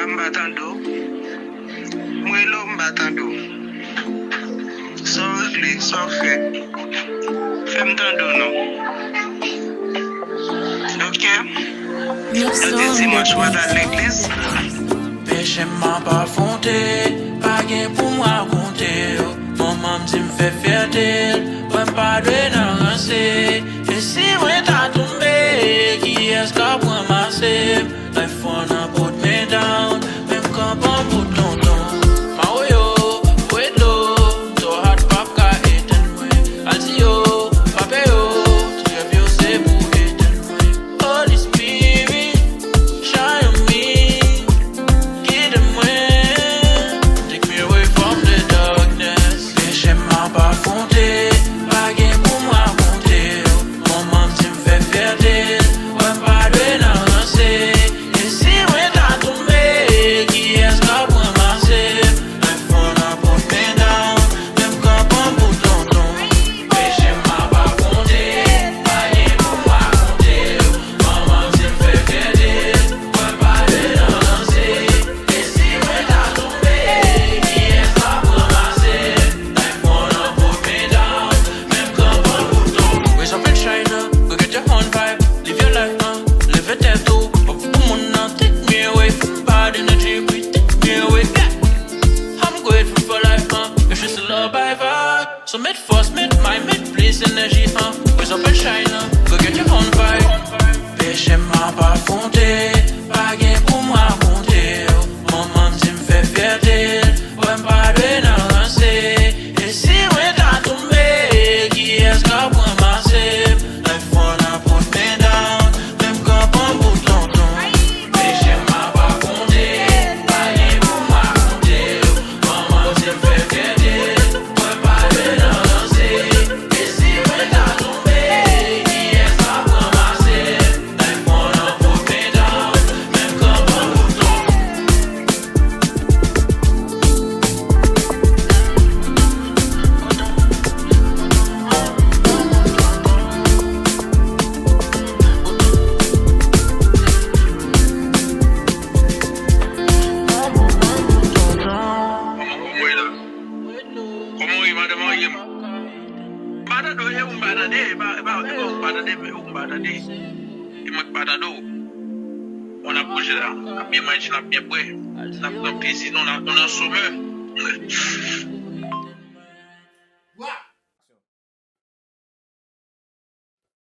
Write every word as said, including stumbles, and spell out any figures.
M pa tande w. M rele w, m pa tande w. Sa w regle, sa w fè? Fè m tande w non. Ok? Jodi dimanch, w al legliz? Peche m ap afwonte, pa gen pou m rakonte w. Manman m di m fè fyète l, mwen m pa dwe nan ranse. E si mwen ta tonbe, kiyès k ap ranmase m? Life wanna put me down, men m kanpe an bout tonton. Mawoyo, pwedlo, m twò hot, p ap ka etenn mwen. Al di yo, pa pè yo, ti rèv yo se pou etenn mwen. Holy Spirit, shine on me, gide mwen. Take me away from the darkness. Peche m ap afwonte, pa gen pou m rakonte w. Manman m di m fè fyète l, mwen m pa dwe nan ranse. E si mwen ta tonbe, kiyès k ap ranmase m? Life wanna put me down, men m kanpe an bout tonton. Peche m ap afwonte, pa gen pou m rakonte w. Manman m di m fè fyète l, mwen m pa dwe nan ranse. E si mwen ta tonbe, kiyès k ap ranmase m? Life wanna put me down, men m kanpe an bout tonton. Raise up and shine, uh, go get your own vibe. Live your life, uh, leve tèt ou, pa pou moun nan take me away from bad energy, we take me away, yeah. I'm grateful for life, uh, if you still love by vibe. So met fòs, met may, met plis enèji, uh, raise up and shine, uh, go get your own vibe. Peche m ap afwonte, pa gen pou m rakonte w. Manman m di m fè fyète l, mwen m pa dwe nan ranse. E si mwen ta tonbe, kiyès k ap ranmase m? Life wanna put me down, men m kanpe an bout tonton. Peche m ap afwonte, pa gen pou m rakonte w. Manman m di m fè fyète l, mwen m pa dwe nan ranse. E si mwen ta tonbe, kiyès k ap ranmase m? Life wanna put me down, men m kanpe an bout tonton. Kòman w ye la? Kòman w ye, madanm, w ye? M pa tande w, e ou m pa tande, e pa, e pa, e pa ou m pa tande, e ou m pa tande. E mwen k pa tande w. Bon, n ap bouje la. N ap byen manje, n ap byen bwè. N ap pran plezi nou, n ap, nou nan somè.